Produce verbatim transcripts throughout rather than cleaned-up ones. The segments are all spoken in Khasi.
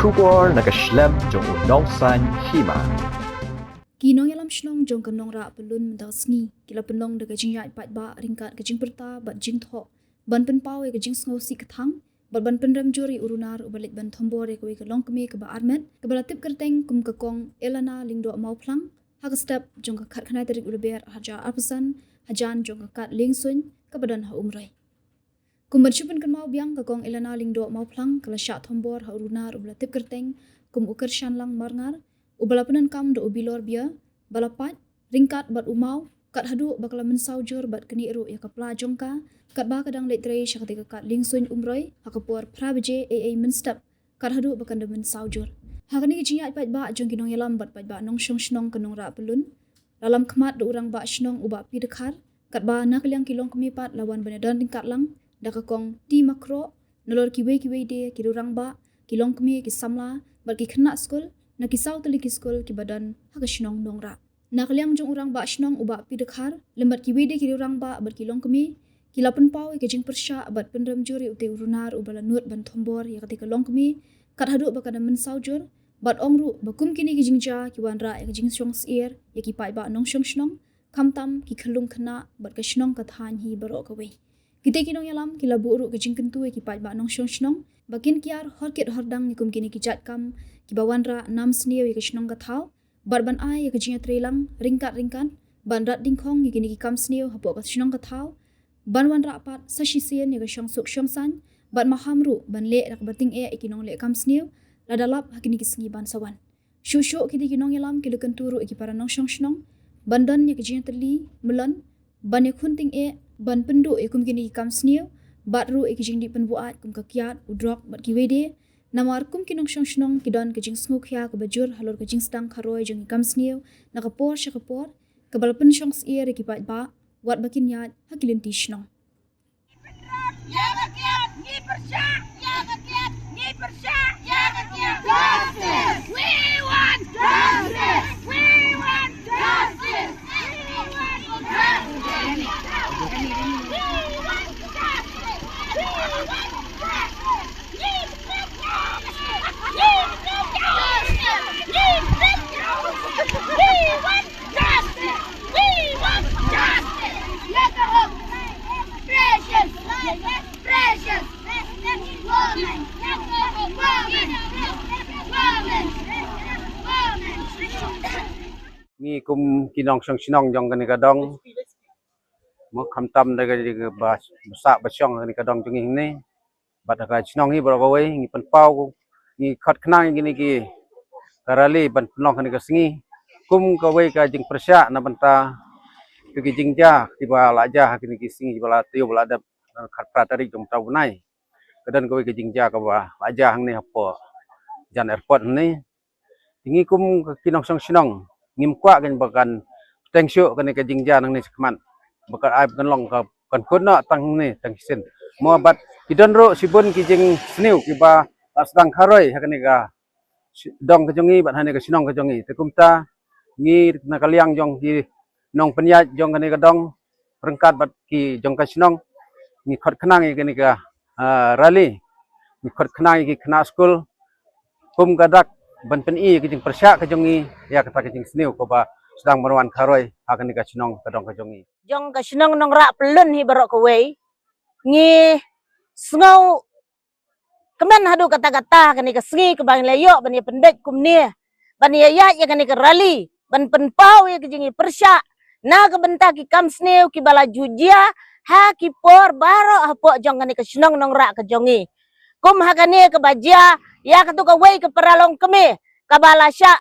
Khubor na ka shlem jong u nongsan hima. Ki nongïalam shnong jong ka Nongrah Pyllun mynta ka sngi ki la pynlong da ka jingïaid paidbah ryngkat ka jingpyrta bad jingthoh ban pynpaw ïa ka jingsngewsih kthang bad ban pynrem jur ïa u runar uba leit ban thombor ïa kawei ka longkmie kaba armet kaba la tip kyrteng kum ka Kong Elana Lyngdoh Mawphlang ha ka step jong ka khatkhyndai tarik u Lber arhajar arphew san hajan jong ka kad liengsuiñ kaba don ha Umroi. Kum ban shu pynkynmaw biang, ka Kong Elana Lyngdoh Mawphlang ka la shah thombor ha u runar uba la tip kyrteng kum u Kyrshanlang Marngar uba la pyndonkam da u Bilor Bia ba la pait ryngkat bad u maw kat haduh ba ka la mynsaw jur bad knieh ruh ïa ka pla jong ka katba ka dang leit trei sha katei ka kad liengsuiñ Umroi ha ka por phra baje eiei mynstep kat haduh ba kan da mynsaw jur. Ha kane ka jingïaid paidbah jong ki nongïalam bad paidbah nongshong shnong ka Nongrah Pyllun la lam khmat da u rangbah shnong u Bah P Dkhar katba na ka liang ki longkmie pat la wan ban ïadon ryngkat lang da ka Kong T Makhroh nalor kiwei kiwei de ki rangbah, ki longkmie, ki samla bad ki khynnah skul na ki saw tylli ki skul kiba don ha ka shnong Nongrah. Na ka liang jong u rangbah shnong u Bah P Dkhar lem bad kiwei de ki rangbah bad ki longkmie ki la pynpaw ïa ka jingpyrshah bad pynrem jur ïa utei u runar uba la nud ban thombor ïa katei ka longkmie kat haduh ba kan da mynsaw jur bad ong ruh ba kum kine ki jingjia ki wanrah ïa ka jingshong syiar ïa ki paidbah nongshong shnong khamtam ki khyllung khynnah bad ka shnong ka thaiñ hi baroh kawei. Kitei ki nongïalam ki la buh ruh ka jingkyntu ïa ki paidbah nongshong shnong ba kin kiar hor kit hor dang ïa kum kine ki jait kam kiba wanrah nam sniew ïa ka shnong ka thaw bad ban ai ïa ka jingïatreilang ryngkat ryngkat ban rat dyngkhong ïa kine ki kam sniew hapoh ka shnong ka thaw ban wanrah pat sa shisien ïa ka shongsuk shongsaiñ bad maham ruh ban leh da kaba tyngeh ïa ki nongleh kam sniew lada lap ha kine ki sngi ban sa wan. Shuh shuh kitei ki nongïalam ki la kyntu ruh ïa ki para nongshong shnong ban don ïa ka jingïatylli mlien ban ïakhun tyngeh ban pynduh ïa kum kine ki kam sniew bad ruh ïa ki jingdih pynbuaid kum ka kiad, u drok bad kiwei de. Namar kum ki nongshong shnong ki don ka jingsngewkhia kaba jur halor ka jingsdang kharoi jong ki kam sniew na ka por sha ka por kaba la pynshong syiar ïa ki paidbah wat ba kin ïaid ha ki lynti shnong. Justice! We want justice! We want justice! We want justice! We want justice! We want justice! We want justice! We want justice! Let the hope! Precious! Precious! Woman! Woman! Woman! Woman! Ngi kum ki nongshong shnong jong kane ka dong, mo khamtam da ka ba sah ba shong kane ka dong jong ngi hangne bad ha ka shnong hi baroh kawei ngi pynpaw, ngi khot khnang ïa kine ki ka rally ban pynlong kane ka sngi kum kawei ka jingpyrshah na bynta ki jingjia kiba la jia ha kine ki sngi ba la taïew ba la dep, khatphra tarik jong uta u bnai. Ka don kawei ka jingjia kaba la jia hangne hapoh jan airport hangne. Te ngi kum ki nongshong shnong ngim kwah kein ba kan pteng shuh kane ka jingjia nangne shakhmat ba kan ai ba kan long ka kan kut noh tang hangne tang shisien. Mo bad ki don ruh shibun ki jingsniew kiba la sdang kharoi ha kane ka dong ka jong ngi bad ha kane ka shnong ka jong ngi. Te kumta ngi na ka liang jong ki nongpynïaid jong kane ka dong ryngkat bad ki jong ka shnong ngi khot khnang ïa kane ka, ah, rally, ngi khot khnang ïa ki khynnah skul kum ka dak ban pyni ïa ka jingpyrshah ka jong ngi ïa kata ka jingsniew kaba sdang ban wan kharoi ha kane ka shnong ka dong ka jong ngi. Jong ka shnong Nongrah Pyllun hi baroh kawei ngi sngew kmen haduh katta katta kane ka sngi kaba ngi la ïoh ban ïa pynbeit kumne ban ïa ïaid ïa kane ka rally ban pynpaw ïa ka jingïapyrshah na ka bynta ki kam sniew kiba la ju jia ha ki por baroh hapoh jong kane ka shnong Nongrah ka jong ngi. Kum ha kane kaba jia ïa katu kawei ka paralok kmie kaba la shah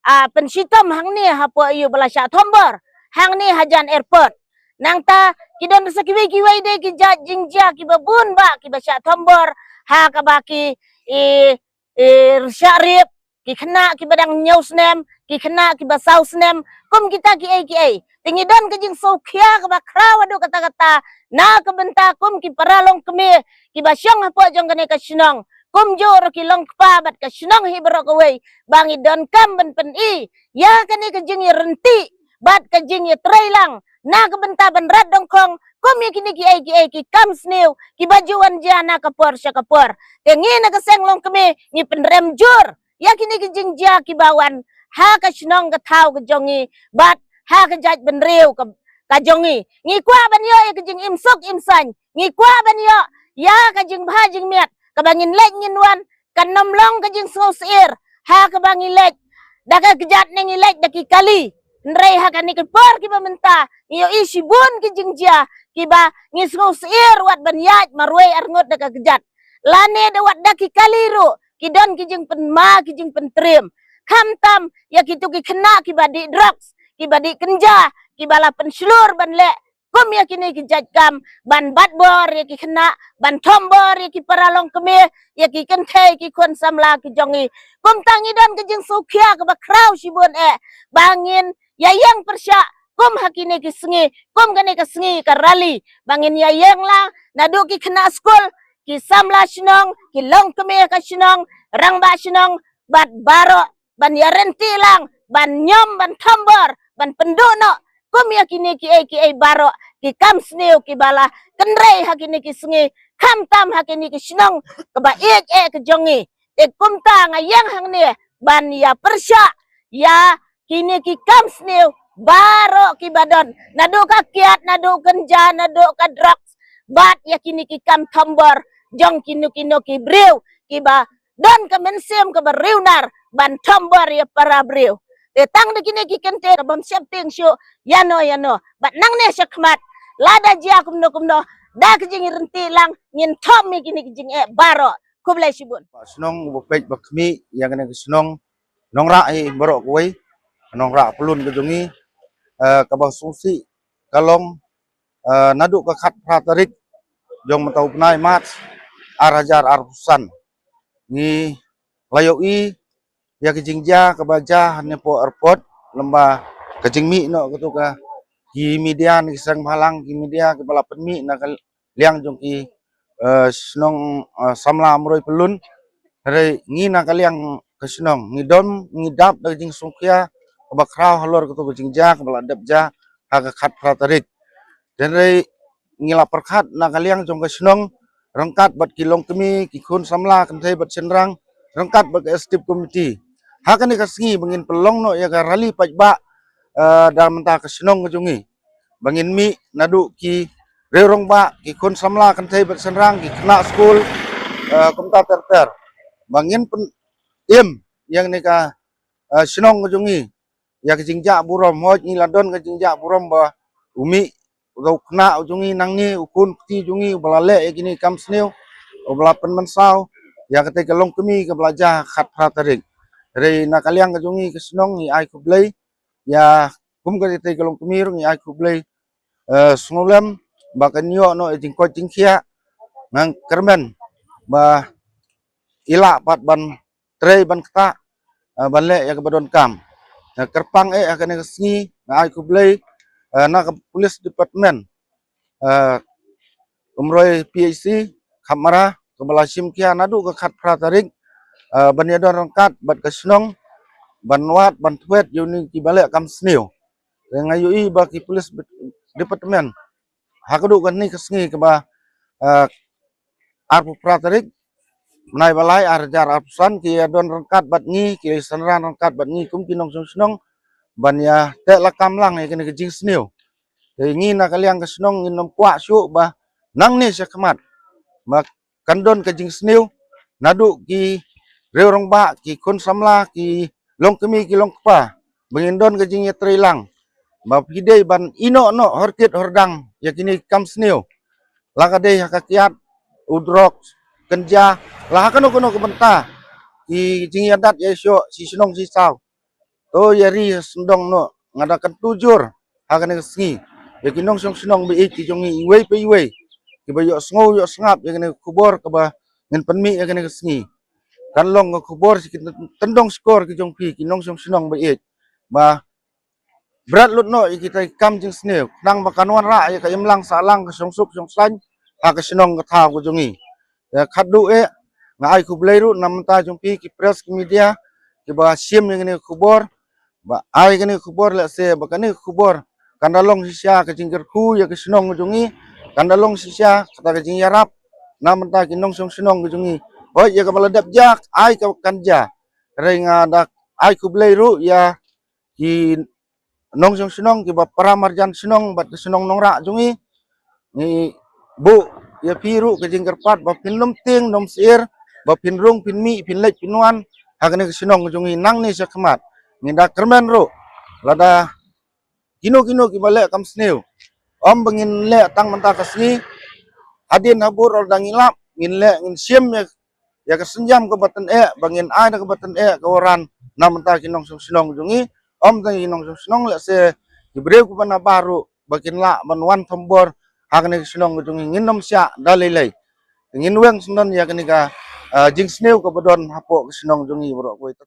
ah, pynshitom hangne hapoh ïa u ba la shah thombor hangne hajan airport. Nangta ki don sa kiwei kiwei de ki jait jingjia kiba bun bah kiba shah thombor ha kaba ki i, i rshah rip, ki khynnah kiba dang hynñiew snem, ki khynnah kiba saw snem, kum kita kiei kiei. Te ngi don ka jingsngewkhia kaba khraw haduh katta katta na ka bynta kum ki paralok kmie kiba shong hapoh jong kane ka shnong. Kumjuh ruh ki longkpa bad ka shnong hi baroh kawei ba ngi donkam ban pyni ïa kane ka jingïaryntih bad ka jingïatreilang na ka bynta ban rat dyngkhong kum ïa kine ki ei ki ei ki kam sniew kiba ju wan jia na ka por sha ka por. Te ngi na ka seng Longkmie ngi pynrem jur ïa kine ki jingjia kiba wan ha ka shnong ka thaw ka jong ngi bad ha ka jaitbynriew ka, ka jong ngi. Ngi kwah ban ïoh ïa ka jingim suk im saiñ, ngi kwah ban ïoh ïa ka jingbha jingmiat kaba ngin leit ngin wan, kan ym long ka jingsngewsyier ha kaba ngi leit da ka kjat ne ngi leit da ki kali. Hynrei ha kane ki por kiba mynta ngi ïohi shibun ki jingjia kiba ngi sngewsyier wat ban ïaid marwei arngut da ka kjat lane da wat da ki kali ruh ki don ki jingpynma ki jingpyntriem. Khamtam ïa kitu ki khynnah kiba dih drugs, kiba dih kynja, kiba la pynshlur ban leh kum ïa kine ki jait kam ban bat bor ïa ki khynnah, ban thom bor ïa ki para Longkmie, ïa ki kynthei ki khun samla ki jong ngi. Kumta ngi don ka jingsngewkhia kaba khraw shibun eh ba ngin ïa ïeng pyrshah kum ha kine ki sngi, kum kane ka sngi ka rally ba ngin ïa ïeng lang naduh ki khynnah skul, ki samla shnong, ki Longkmie ka shnong, rangbah shnong bad baroh ban ïa rynti lang, ban ñiom, ban thom bor, ban pynduh noh kum ïa kine ki ei ki ei baroh ki kam sniew kiba la kynrei ha kine ki sngi, khamtam ha kine ki shnong kaba ïeit eh ka jong ngi. Te kumta nga ïeng hangne ban ïa pyrshah ïa kine ki kam sniew baroh kiba don, naduh ka kiad, naduh kynja, naduh ka drugs bad ïa kine ki kam thom bor jong kino kino ki briew kiba don ka mynsiem kaba riewnar ban thom bor ïa para briew. Te tang da kine ki kyntien bym sheptieng shuh ïano ïano bad nangne shakhmat lada jia kumno kumno da ka jingïarynti lang ngin thom ïa kine ki jingeh baroh. Khublei shibun. Shnong uba peit ba khmih ïa kane ka shnong Nongrah hi baroh kawei, Nongrah Pyllun ka jong ngi, eh, kaba sngewsih ka long, eh, naduh ka khatphra tarik jong mynta u bnai March ar hajar arphew san. Ngi la ïohi ïa ka jingjia kaba jia hangne hapoh airport, lem bad ka jingmih noh katu ka ki media ne ki seng bhalang, ki media kiba la pynmih na ka liang jong ki, eh, shnong, eh, samla Mroi Pyllun. Hynrei ngi na ka liang ka shnong ngi don, ngi dap da ka jingsngewkhia kaba khraw halor katu ka jingjia kaba la dep jia ha ka khatphra tarik. Te hynrei ngi la pyrkhat na ka liang jong ka shnong ryngkat bad ki longkmie, ki khun samla kynthei bad shynrang, ryngkat bad ka executive committee, ha kane ka sngi ba ngin pynlong noh ïa ka rally paidbah, eh, da mynta ka shnong ka jong ngi, ba ngin mih naduh ki riew rangbah, ki khun samla kynthei bad shynrang, ki khynnah skul, eh, kumta ter ter, ba ngin pynim ïa kane ka, eh, shnong ka jong ngi ïa ka jingjah burom. Hooid, ngi la don ka jingjah burom ba u mih, u khynnah u jong ngi nangne, u khun kti jong ngi uba la leh ïa kine ki kam sniew, uba la pynmynsaw ïa katei ka longkmie kaba la jia ha ka khatphra tarik. Hynrei na ka liang ka jong ngi ka shnong ngi ai khublei ïa, kum katei ka longkmie ruh ngi ai khublei, eh, sngewlem ba kan ïoh noh ïa jingkoit jingkhiah. Ngan kyrmen ba i lah pat ban trei ban ktah, eh, ban leh ïa kaba donkam. Eh, kyrpang eh ha kane ka sngi nga ai khublei, eh, na ka police department, eh, Umroi P H C Khapmara, kaba la shim khia naduh ka khatphra tarik, eh, ban ïadon ryngkat bad ka shnong ban wad ban thwet ïa une kiba leh kam sniew. Te nga ïohi ba ki police department ha kaduh kane ka sngi kaba, eh, arphew phra tarik bnai ba lai ar hajar arphew san ki ïadon ryngkat bad ngi, ki shynrang ryngkat bad ngi kum ki nongshong shnong ban ïa teh lakam lang ïa kane ka jingsniew. Te ngi na ka liang ka shnong ngin ym kwah shuh ba nangne shakhmat ba kan don ka jingsniew naduh ki riew rangbah, ki khun samla, ki longkmie, ki longkpa, ba ngin don ka jingïatreilang ba phi dei ban ïehnoh noh hor kit hor dang ïa kine ki kam sniew, la ka dei ha ka kiad, u drok, kynja, la ha kano kano ka bynta, ki jingïadat ïashoh shi shnong shi saw. To ïa ri sngewdong noh, nga da kyntu jur ha kane ka sngi ïa ki nongshong shnong ba ïeit ki jong ngi iwei pa iwei, kiba ïohsngew ïohsngap ïa kane ka khubor kaba ngin pynmih ïa kane ka sngi. Kan long ka khubor sha ki tyndong shkor ki jong phi ki nongshong shnong ba ïeit ba bret lut noh ïa kita ki kam jingsniew khnang ba kan wanrah ïa ka imlang sahlang, ka shongsuk shongsaiñ ha ka shnong ka thaw ka jong ngi. Te khadduh eh nga ai khublei ruh na bynta jong phi ki press, ki media kiba shim ïa kane ka khubor, ba ai kane ka khubor, lehse ba kane ka khubor kan da long shisha ka jingkyrkhu ïa ka shnong ka jong ngi, kan da long shisha kata ka jingïarap na bynta ki nongshong shnong ka jong ngi. Hooid, ïa kaba la dep jia ai ka kan jia. Hynrei nga da ai khublei ruh ïa ki nongshong shnong kiba para marjan shnong bad ka shnong Nongrah jong ngi. Ngi buh ïa phi ruh ka jingkyrpad ba phin nym tieng nym syier, ba phin rung phin mih phin leit phin wan ha kane ka shnong jong ngi nangne sha khmat. Ngi da kyrmen ruh lada kino kino kiba leh kam sniew, ym ba ngin leh tang mynta ka sngi. Hadien habud lada ngi lap, ngin leh, ngin shim ïa, ïa ka sienjam kaba tyngeh, ba ngin ai da kaba tyngeh ka waran na bynta ki nongshong shnong jong ngi. Ym tang ki nongshong shnong, lehse ki briew kiba na bar ruh ba kin lah ban wan thombor ha kane ka shnong ka jong ngi, ngin nym shah da lei lei. Ngin weng sngewdon ïa kane ka, ah, jingsniew kaba don hapoh ka shnong jong ngi baroh kawei.